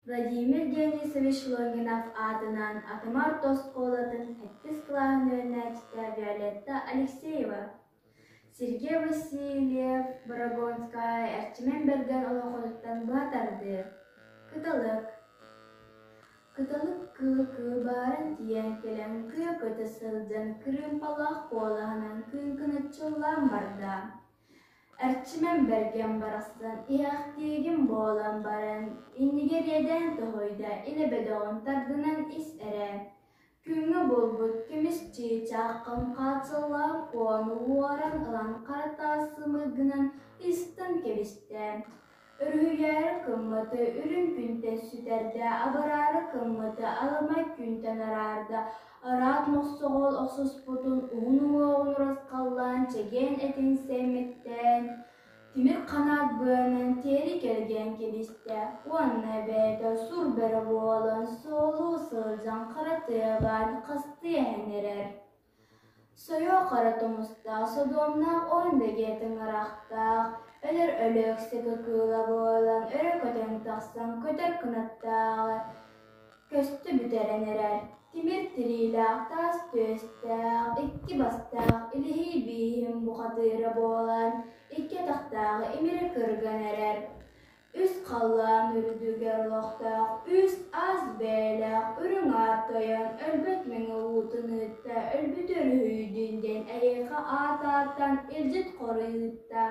Владимир Денисович Логинов аатынан Атыма орто оскуолатын сэттис кылааһын үөрэнээччитэ Виолетта Алексеева, Сергей Васильев Борогонскай Эрчимэн Бэргэн олоҥхотуттан быһа тардыы, Кыталык Кыталык кыыл кыыбааран тиийэн кэлэн кыа көтө сылдьан кырыымпалаах куолаһынан кыыҥкыначчылаан барда. Эрчимэн Бэргэн барахсан иһээхтиигин буолан баран, иннигэр иэдээн тоһуйда, илэ бөдөҕүн тардынан ис эрэ. Күҥҥэ булбут көмүс чыычааххын хааччыллаах куону уоран ылан хара таас сымыыгынан ыйыстан кэбистэ. Өрүһүйээри кыммыты үрүҥ күнтэн сүтэрдэ, абараары кыммыты аламай күнтэн араарда, араат мохсоҕол охсуспутун уһун уҥуоҕун урусхаллаан чэгиэн этин сэммиттээн, тимир ханаат быанан тиэри кэргэн кэбистэ уонна бэйэтэ сур бөрө буолан суолуу сылдьан хара тыабаан хастыы эһэн эрэр. Сойуо хара тумустаах, содуомнаах он бэгиэ тыҥырахтаах, өлөр Өлөөксөкө кыыла буолан өрө көтөн тахсан көтөр кынаттааҕы көстө бүтэрэн эрэр, тимир тириилээх, таас түөстээх, икки бастаах илиһий бииһин бухатыыра буолан икки атахтааҕы имири кырган эрэр. Үс халлаан үрдүгэр олохтоох, үс ас бэйэлээх үрүҥ аар тойон өлбөт мэҥэ уутун ыытта, өлбүт өрүһүйдүн диэн эйиэхэ аат ааттаан илдьит хоруй ыытта.